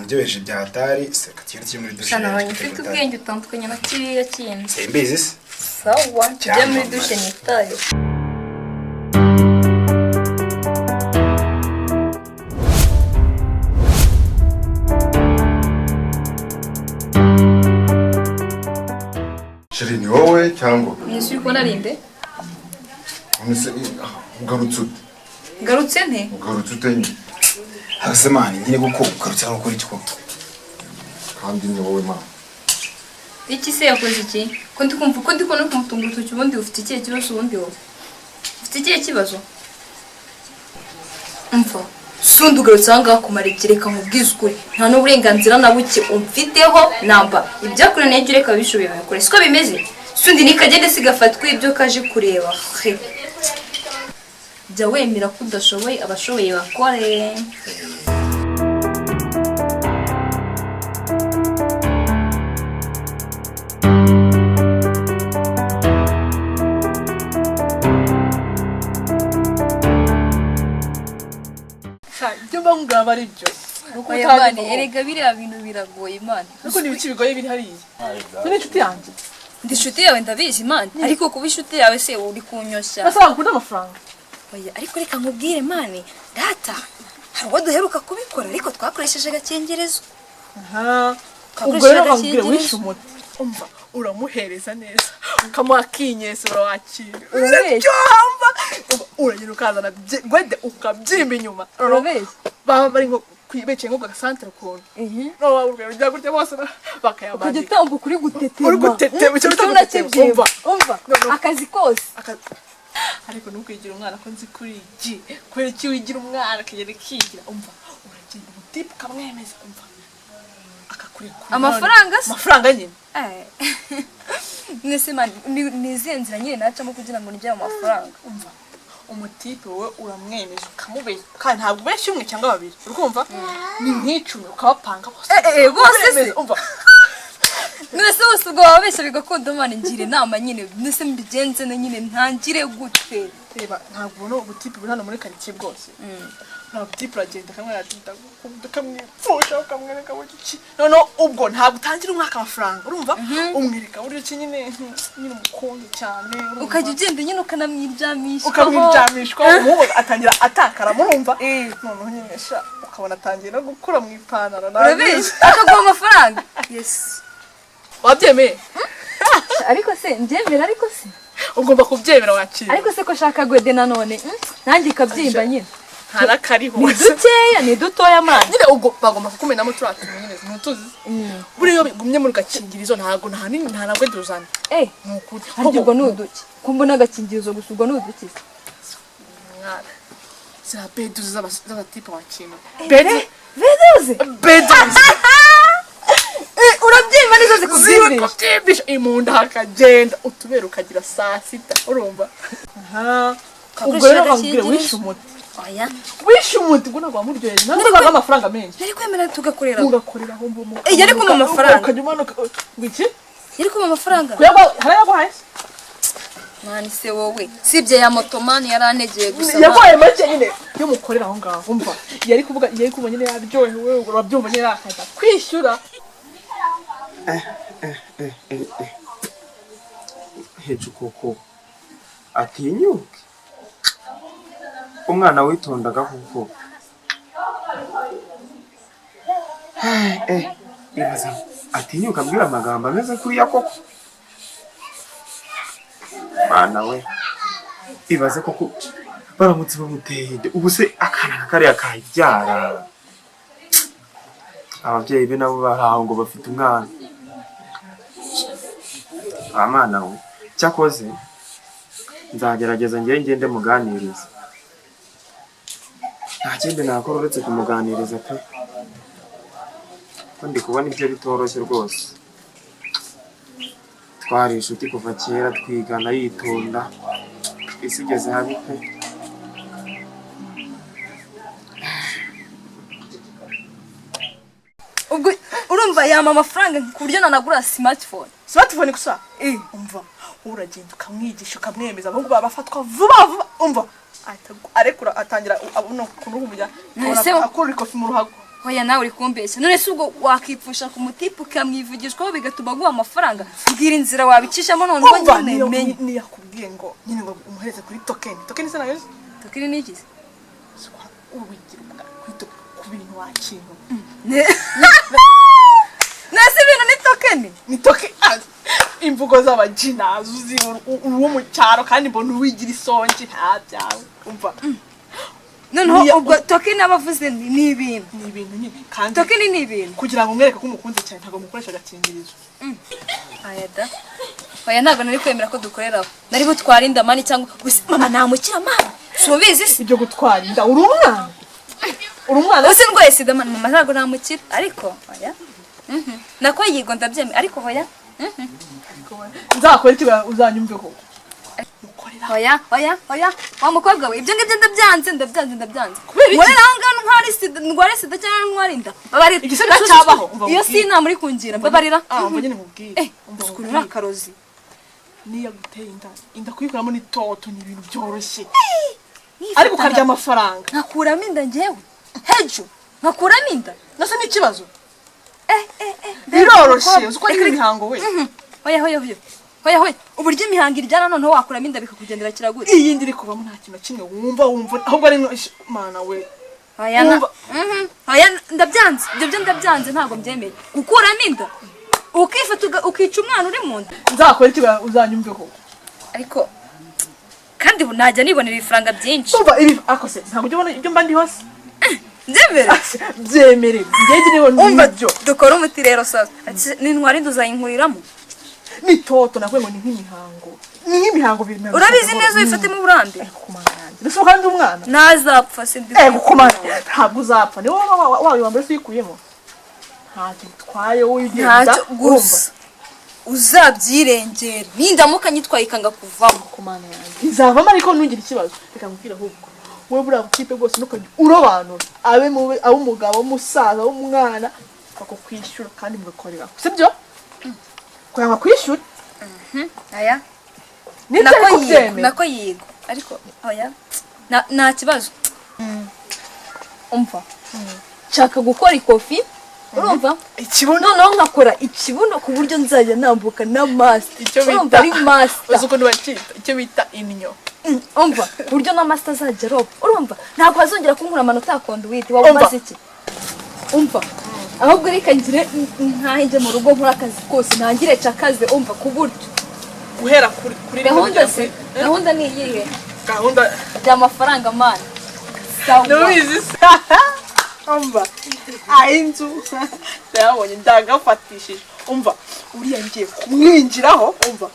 Yandyoheje bya hatari. Seka tugende tujye muri dushe. Shana, nabonye ufite ubwenge, utandukanye na kiriya kindi. Simbizi se. Sawa, tujye muri dushe nitaye. Chérie, ni wowe cyangwa? Mwese uri kubona ari nde? None se ugarutse ute? Ngarutse nte? Ugarutse ute nyine? Hasi man, nyine kuko ugarutse hano gukora iki koko? Kandi ni wowe, man. Iki se yakoze iki? Ko ndi kumva, ko ndi kubona uri kumutunga urutoki, ubundi ufite ikihe kibazo? Ubundi wowe ufite ikihe kibazo? Umva sundi, ugarutse aha ngaha kumara igihe. Reka nkubwize ukuri, nta n'uburenganzira na buke umfiteho namba. Ibyakure nayo reka bishoboye babikore, siko bimeze? Sundi nikagende sigafatwe ibyo kaje kureba he. Jya wemera ko udashoboye, abashoboye bakore. Ibyo mba nkubwira aba ari byo. Ni uko Oya utazi man, erega biriya bintu biragoye, man. Ariko ni ibiki bigoye biri hariya? Ni inshuti yanjye. Ndi inshuti yawe, ndabizi, man, ariko kuba inshuti yawe se uri kunyoshya? Ese wakunda amafaranga? Oya, ariko reka nkubwire, man, data hari ubwo duheruka kubikora, ariko twakoresheje agakingirizo. Aha. Ubwo Twakoresheje rero nkakubwira, agakingirizo. wishe umuti. Umva, uramuhereza neza, ukamuha akinyeso, urawakira. Urabeshya. Uraryohamba. Umva, uragenda ukazana gwede ukabyimba inyuma. Urabeshya. Baba bari nko bicaye nko ku gasantere ukuntu. Noneho waba urugero gutya bose Ukajya bakayabandika. utambuka uri gutetema. Uri gutetema, icyo bita Ikibuno gutetema. kibyimba. Umva. Umva. No, no. Akazi kose. Ariko ntukwigira umwana, ko nzi kuri iki, kubera iki wigira umwana akagenda akigira? Umva, uragenda umutipe ukamwemeza, umva, akakurekura. Amafaranga se? Amafaranga nyine. Mwese man, ni izihe nzira nyine nacamo kugira ngo nigere mu mafaranga? Umva, umutipe wowe uramwemeza, ukamubeshya, kandi ntabwo ubeshya umwe cyangwa babiri, urumva, ni nk'icumi, ukabapanga bose. Bose se? Uremeza, umva. Mwese bose ubwo wababeshya bigakunda? Man, ngira inama nyine, mwese mbigenze na nyine ntangire gute? Reba, ntabwo ubona ubutipe buri hano muri karitsiye bwose? Nta butipe, uragenda kamwe aragenda ukamwipfusha, ukamwereka buryo ki. Noneho ubwo ntabwo utangira umwaka amafaranga, urumva, umwereka buryo ki nyine nyine umukunde cyane, urumva? Ukajya ugenda nyine ukanamwiryamisha. Ukamwiryamishwa, umuhungu atangira atakara, murumva, noneho nyine sha ukabona atangiye no gukura mu ipantaro nawe. Urabeshya, akaguha amafaranga, yes. Wabyemeye? Ariko se mbyemera? Ariko se Ugomba kubyemera, wakira. Ariko se ko shaka gwede nanone, nanjye ikabyimba nyine. Nta n'akariho. Ni dukeya, ni dutoya, man. Nyine ubwo bagomba kukumenamo turiya tuntu nyine, ntutuzi. Buriya iyo bigumye muri gakingirizo, ntabwo nta nini, nta nabwo duzana. Ni ukuri. Harya ubwo ni uduki ko mbona agakingirizo gusa? Ubwo ni uduki? Mwana, ziriya beduzi z'abatipe wakintu, bedu. Beduzi? Beduzi. Urabyimba nizo zikubyimbisha? Zikubyimbisha imunda, hakagenda utubere, ukagira saa sita, urumva. Ubwo rero bakubwira, wishe umuti. Oya. Wishe umuti, ubwo ntabwo wamuryoheye, ntabwo uzabona amafaranga menshi. Yari kwemera tugakorera. Ugakorera aho mbumu. Yari kumpa amafaranga. Ukajya umanuka ngo iki? Yari kumpa amafaranga. Kuyagwa harayaguhaye? Man, se wowe sibye ya moto, man, yarantegeye gusa. Yaguhaye make nyine iyo mukorera aho ngaho. Umva, yari kuvuga, yari kuba nyine yaryohewe, urabyumva nyine, akaza kwishyura. Hejuru koko atinyuke umwana witondaga koko. Ibaza atinyuka abwira amagambo ameze kuriya koko. Mwana we, ibaze koko baramutse bamuteye inda, ubu se akana nka kariya kayibyara? Ababyeyi be nabo bari aho ngo bafite umwana. Mwana we, cyakoze nzagerageza njyewe ngende muganiriza. Nta kindi nakora uretse kumuganiriza pe, ko ndi kubona ibyo bitoroshye rwose. Twari inshuti kuva kera, twigana, yitonda, isi igeze habi pe. Ubwo urumva yampa amafaranga ku buryo nanagura smartphone? Smartphone gusa? Umva, uragenda ukamwigisha, ukamwemeza. Abahungu baba bafatwa vuba vuba. Umva, ahita arekura, atangira abona ukuntu umujya Ese akura ikofi mu ruhago. Oya, nawe uri kumbeshya. None se ubwo wakipfusha ku mutipe ukamwivugishwaho bigatuma aguha amafaranga? Mbwira inzira wabicishamo none ubwo Umva, nyine niyo menye. Niyo yakubwiye ngo nyine ngo umuhereze kuri token. Token se nayo? Token ni iki? Uwigira ubwa kuri ku bintu wakintu. Nese ibintu ni token? Ni token. Ah, imvugo z'abajina uzi, uwo mu cyaro, kandi mbona uwigira isongi nta byawe. Umva. Noneho Niyo- ubwo token abavuze ni ibintu. Ni ibintu nyine kandi. Token ni ibintu. Kugira ngo umwereke ko umukunze cyane, ntabwo mukoresha agakingirizo. Aya da, oya, ntabwo nari kwemera ko dukorera aho. Nari butware inda man, cyangwa gusa mama namukira man, subizi se? Ibyo gutwara inda, uri umwana, uri umwana. Uzi ndwaye sida man, mama ntabwo namukira. Ariko oya. Nako yigo ndabyemera, ariko oya. Nzakora iki uzanyumve koko mukorera? Oya, oya, oya, wa mukobwa we, ibyo ngibyo ndabyanze, ndabyanze, ndabyanze. Kubera iki? Nkorera aho ngaho ntware sida, ndware sida cyangwa ntware inda, babarira. Igisubizo cyabaho, umva Iyo si nkubwire. inama uri kungira, mbabarira. Ah, umva nyine nkubwire. Eh. Umva Ukuntu uri nkubwire. akarozi. Niyo aguteye inda, inda kuyikuramo ni toto, ni ibintu byoroshye, ariko ukarya amafaranga. Nkakuramo inda njyewe hejo? Nkakuramo inda? Nase ni ikibazo? Eh eh eh! Biroroshye, uzi ko ari Reka, reka. imihango we. Oya, oya, oya, oya, oya! Uburyo imihango iryana, noneho wakuramo inda bikakugendera kiragute? Iyi ndi iri kuvamo nta kintu na kimwe wumva, ahubwo ari mana we. Oya na Wumva- Oya, ndabyanze ibyo byo, ndabyanze, ntabwo mbyemeye gukuramo inda ukifata ukica umwana uri mu nda. Nzakora iki uzanyumve koko? Ariko kandi ubu najya nibonera ibifaranga byinshi. Umva ibi, ako se ntabwo ujya ubona ibyo mba ndi hose? Mbyemere. Byemere, njye niba Umva, nibyo. dukore umuti rero sasa. Ati, nintwara inda uzayinkuriramo? Ni toto, nakubwiye ngo ni nk'imihango, ni nk'imihango bimera. Urabizi neza, ubifatemo uburambe? Kumana yanjye, mbese ubu kandi umwana Ntazapfa se ndi? Ego kumana, ntabwo uzapfa. Ni wowe wawe wa mbere se uyikuyemo, ntacyo bitwaye, wowe ugenda. Ntacyo, gusa uzabyirengera nindamuka nyitwaye ikanga kuvamo. Kumana yanjye, izavamo, ariko ntugire ikibazo. Reka nkubwire, ahubwo wowe buriya butipe bwose ntukajya urobanura, abe mubi, abe umugabo, umusaza, umwana, bakakwishyura kandi mugakorera, sibyo? Kugira ngo akwishyure. Aya. Nibyo. Nako Ariko yigo byemera. Nako yigo, ariko oya, nta kibazo. Umva, nshaka gukora ikofi, urumva? Ikibuno. Noneho nkakora ikibuno ku buryo nzajya nambuka na master. Icyo bita Urumva ari master. Uzi ukuntu bacyita? Icyo bita innyo. Umva, ku buryo na master azajya aroba. Urumva, ntabwo hazongera kunkura amanota ya conduite. Waba Umva. umaze iki? Umva, ahubwo reka ngire nkahe mu rugo, nkore akazi kose, ntangire cakaze. Umva, ku buryo Guhera kuri gahunda kugera se kuri- gahunda ni iyihe? Gahunda. By'amafaranga man, sawa. Ntubizi se? Umva, ay'inzu ndayabonye, ndagafatishije. Umva, uriya ngiye kumwinjiraho. Umva,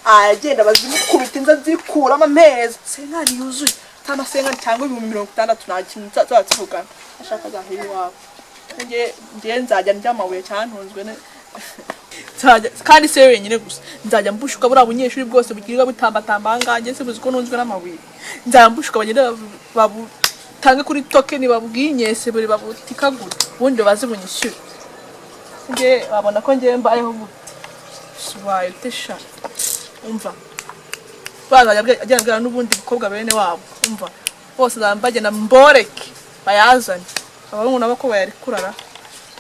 agenda bazimukubita inzu, azikuramo ameza senkari yuzuye, cyangwa senkari cyangwa 60,000, nta kintu tuzaba tuvugana. Ashaka azahera iwabo. Ngiye nzajya ndya amabuye cyantunzwe kandi si we wenyine gusa, nzajya mbushuka buriya bunyeshuri bwose bugirirwa butambatamba ahangaha. Njye sibuzi ko ntunzwe n'amabuye? Nzajya mbushuka bagende babutange kuri token, babwinyese buri babutikagure, ubundi baze bunyishyure. Nge babona ko ngewe mbayeho gute? Subaye ute sha? Umva, bazajya agenda abwira n'ubundi bukobwa bene wabo. Umva, bose nzajya mbagenda mboreke bayazane, abahungu nabo ko bayarekurara,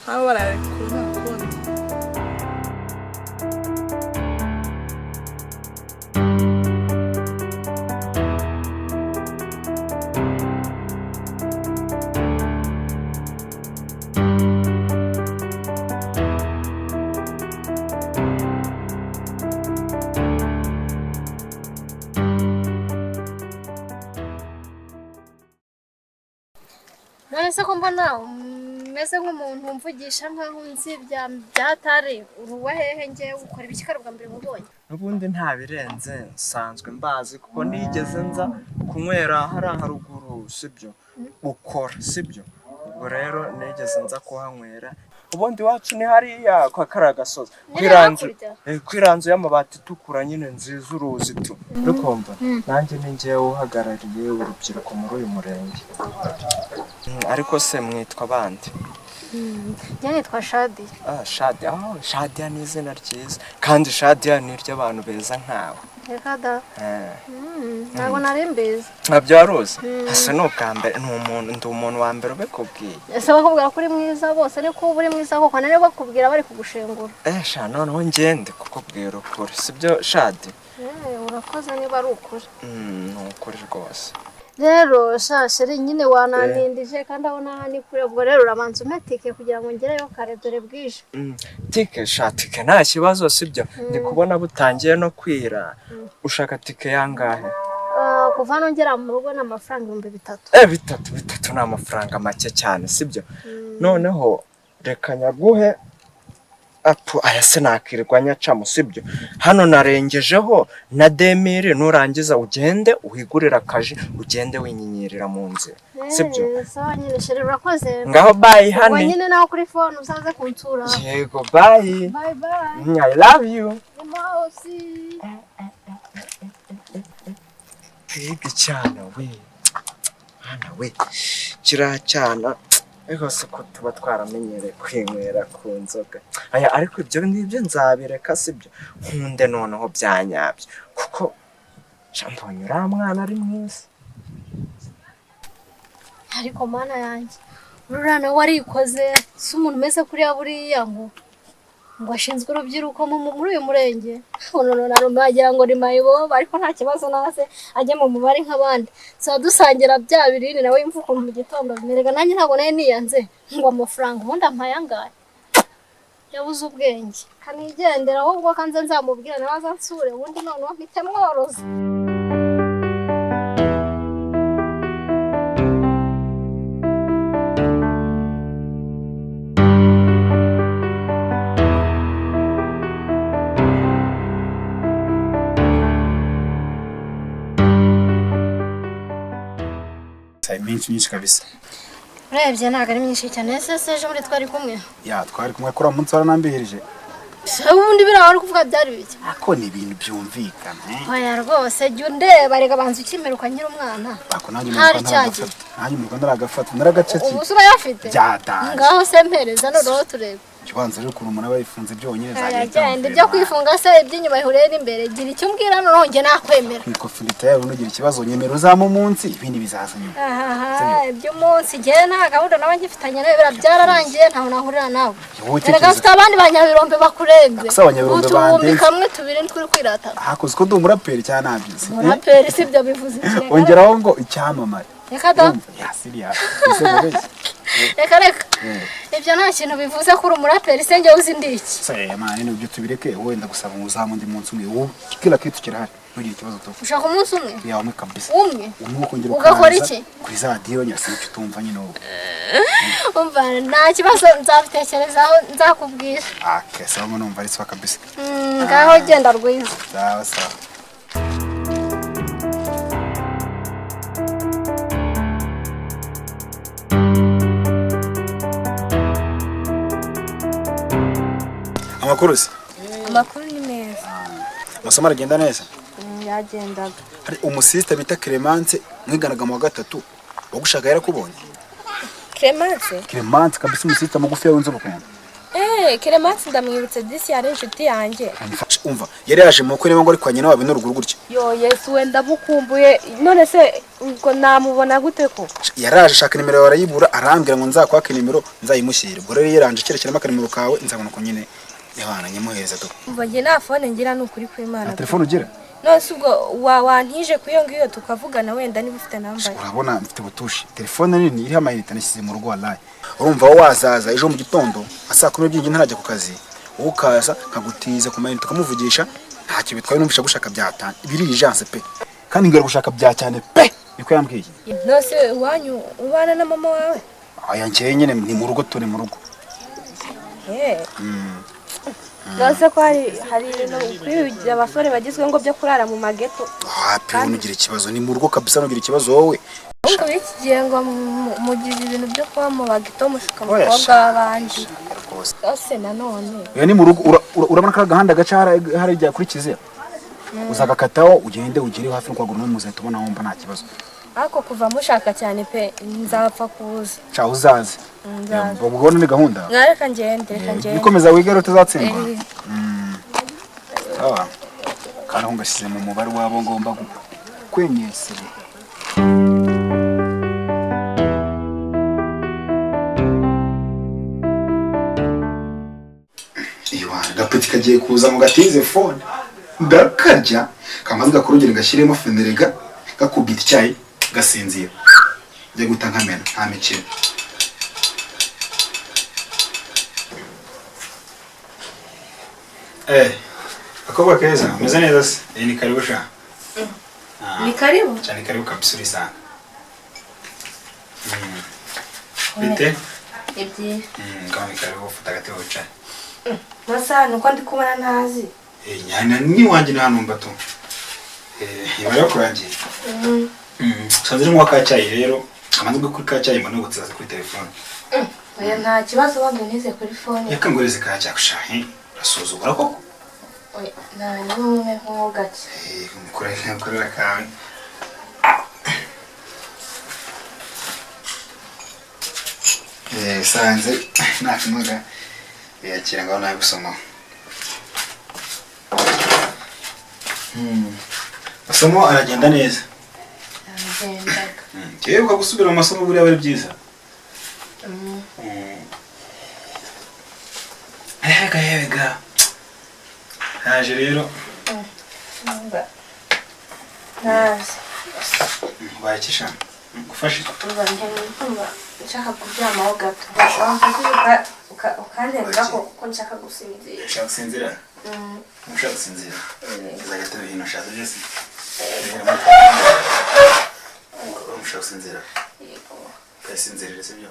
nabo barayarekura, nta kundi. None se ko mbona umeze nk'umuntu umvugisha nkaho nzi bya byatari, uruwa hehe? Ngewe ukora ibiki bwa mbere mubonye? N'ubundi nta birenze, nsanzwe mbazi kuko nigeze nza kunywera hariya haruguru, sibyo? Ukora sibyo? Ubwo rero nigeze nza kuhanywera. Ubundi iwacu ni hariya kwa kariya gasozi. Nyine Kwiranzu. hakurya? Kwiranzu y'amabati itukura nyine nziza, uruzi tu uri kumva. Nanjye ni njyewe uhagarariye urubyiruko muri uyu murenge. Ariko se mwitwa bande? Njye nitwa Shadi. Ah, Shadia. Oh, Shadia ni izina ryiza. Kandi Shadia ni iry'abantu beza nkawe. Reka da. Ntabwo nari mbizi. Ntabyo wari uzi? Ese ni ubwa mbere, ni umuntu, ndi umuntu wa mbere ubikubwiye. Ese bakubwira ko uri mwiza bose niko uba uri mwiza koko? Nari bakubwira bari kugushengura. Sha, noneho ngende kukubwira ukuri, sibyo Shadi? Urakoze niba ari ukuri. Ni ukuri rwose. Rero sha chéri, nyine wananindije kandi aho naha ni kure, ubwo rero urabanza umpe tike kugira ngo ngereyo kare, dore bwije. Tike sha, tike nta kibazo, sibyo? Ndi kubona butangiye no kwira. Ushaka tike yangahe? Kuva hano ngera mu rugo ni amafaranga 3000. Bitatu ni amafaranga make cyane, sibyo? Noneho reka nyaguhe apu aya, sinakirwa nyacamo, sibyo? Hano narengejeho na 2000, nurangiza ugende wigurira akaji, ugende winyinyirira mu nzira, sibyo? Sawa nyine chéri, urakoze. Ngaho bye. Ubwo Hani nyine naho kuri phone uzaze kunsura. Yego, bye. Bye bye. I love you. Mouse. Twiga cyana we, mwana we, kiriya cyana rwose ko tuba twaramenyereye kwinywera ku nzoga aya, ariko ibyo ngibyo nzabireka, sibyo? Nkunde noneho bya nyabyo, kuko sha mbonye uriya mwana ari mwiza. Ariko mana yanjye, uriya nawe warikoze, si umuntu umeze kuriya buriya ngo ashinzwe urubyiruko muri uyu murenge. None wagira ngo ni mayibobo, ariko nta kibazo, naze ajye mu mubare nk'abandi, tuba dusangira bya binini nawe yumva ukuntu mu gitondo bimerega. Nanjye ntabwo nari niyanze ngo amafaranga ubundi ampaye angahe, yabuze ubwenge. Kanigendera ahubwo kanze nzamubwira nawe azansure, ubundi noneho mpite mworoza. Iminsi myinshi kabisa. Urebye ntabwo ari myinshi cyane. Ese se ejo bundi twari kumwe? Ya, twari kumwe kuri uwo munsi, waranambihirije. Se ubundi biriya wari kuvuga byari bike? Ako ni ibintu byumvikana, eh? Oya rwose, jya undeba reka, banza ukimeruka nkiri umwana. Ako nanjye mu Hari Rwanda cyagiye. ntaragafata, nanjye mu Rwanda ntaragafata, naragaceki. Ubu se urayafite? Byatanje. Ngaho se mpereza noneho turebe. Ikibanza rero ukuntu umuntu aba yifunze byonyine. Aragenda ibyo kwifunga se, iby'inyuma bihuriye n'imbere? Gira icyo umbwira noneho njye nakwemera. Kwikofilita yawe, nugira ikibazo nyemera uzama umunsi, ibindi bizaza nyuma. Ahaha, iby'umunsi njye nta gahunda nawe ngifitanye nawe, biriya byararangiye, ntaho nahurira nawe. Wowe Erega tekereza. mfite abandi banyabirombe bakurenze. Ako se abanyabirombe Utuwumbi bandenze. kamwe tubiri ntituri kwirata. Hakoze ko ndi umuraperi cyangwa ntabyizi? Umuraperi si ibyo bivuze iki? Reka. Ongeraho ngo icyamamare. Reka da. Urumva? Ya serious, ese mubeshye? Reka reka, ibyo nta kintu bivuze ko uri umuraperi. Se njye uzi ndi iki? Se mani, n'ibyo tubireke, wenda gusaba ngo uzamu undi munsi umwe, wowe kila kitu kirahari, ntugire ikibazo tu. Ushaka umunsi umwe? Ya, umwe kabisa. Umwe? Umwe ukongera Ugakora ukaza iki? kuri za diyo nyine, icyo utumva nyine wowe. Umva, nta kibazo, nzabitekerezaho nzakubwira. Ake sawa, numva ari sawa kabisa. Ngaho genda rwiza. Sawa sawa. Amakuru se? Amakuru ni meza. Amasomo aragenda neza? Yagendaga. Hari umusista bita Clemence mwiganaga mu wa gatatu wagushaka, yarakubonye? Clemence? Clemence kabisa, umusista mugufi w'inzobe ukuntu. Clemence ndamwibutse disi, yari inshuti yanjye. Umva, yari yaje mu bukwe, niba ngo ari kwa nyina wabo n'uruguru gutya. Yo Yesu we, ndamukumbuye. None se ubwo namubona gute ko? Yaraje ashaka nimero yawe arayibura, arambwira ngo nzakwake nimero nzayimushyire. Ubwo rero yaranje cyerekeramo akanimero kawe, nzabona uko nyine yabana nyamuhereza tu. Umva, njye nta phone ngira, ni ukuri kw'Imana. Nta telefone ugira? None se ubwo wantije ku iyo ngiyo tukavugana, wenda niba ufite namba ye. Urabona mfite butushi, telefone nini iriho amayinite nashyize mu rugo wallahi. Urumva wowe wazaza ejo mu gitondo saa 12 ntarajya ku kazi, wowe ukaza nkagutiza ku mayinite ukamuvugisha, ntacyo bitwaye. Numvisha gushaka byatanu biri urgence pe, kandi ngera gushaka bya cyane pe, niko yambwiye. None se iwanyu ubana na mama wawe? Aya, njyewe nyine ni mu rugo, turi mu rugo. None se ko hari ibintu kuri abasore bagizwe ngo byo kurara mu mageto? Wapi, ntugire ikibazo, ni mu rugo kabisa, ntugire ikibazo wowe. Ahubwo b'iki gihe ngo mugize ibintu byo kuba mu bageto, mushuka Oya, umukobwa sha. w'abandi. Rwose. Ose nanone. Oya, ni mu rugo. Urabona ka gahanda gaca hariya kuri Kizera, uzagakataho ugende ugere hafi no kwa Goronome, uzahita ubona wumva nta kibazo. Ariko kuva mushaka cyane pe, nzapfa kuza. Ca uzaze. Nzaza. Ubwo ni gahunda. Reka ngende, reka ngende. Nikomeza wigere utazatsindwa. Sawa. Kandi aho ngashyize mu mubare wabo ngomba kwenyesera. Agapeti kagiye kuza ngo gatize phone ndakarya kamaze gakurugera gashyiremo fenerega gakubita icyayi gasinzira njya guta nkamena nta mikino. Akobwa keza umeze neza se? Ni karibu sha. Ni karibu cyane, karibu kabisa urisanga. Bite? Ni byiza. Ngaho ni karibu, ufata agatebe wicare. Masa nuko ndi kubona ntazi. Nyana ni wanjye nta numba tu. Ibara kurangiye. Sanze uri ka cyayi rero, amaze kuri ka cyayi mbona gutsaza kuri telefone. Oya nta kibazo bandi nize kuri phone. Reka ngoreze ka cyayi kushahe. Urasuzugura koko? Oya nta n'umwe nko gake. Mukorera kawe. Sanze nakimuga. Yakira ngaho nawe gusoma. Masomo aragenda neza. Aragendaga. Kebuka gusubira mu masomo buriya bari byiza. Yega. Haje rero. Naje. Bayikisha. Gufashe. Umva nshaka kuryamaho gato. Ukanterura kuko nshaka gusinzira. Ushaka gusinzira? Ushaka gusinzira? Uzagatebe hino ushaka byose. Ushaka gusinzira? Yego. Ukasinzirira sibyo?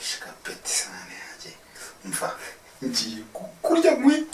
Ishaka peti sane yanjye. Umva ngiye kukurya nkwi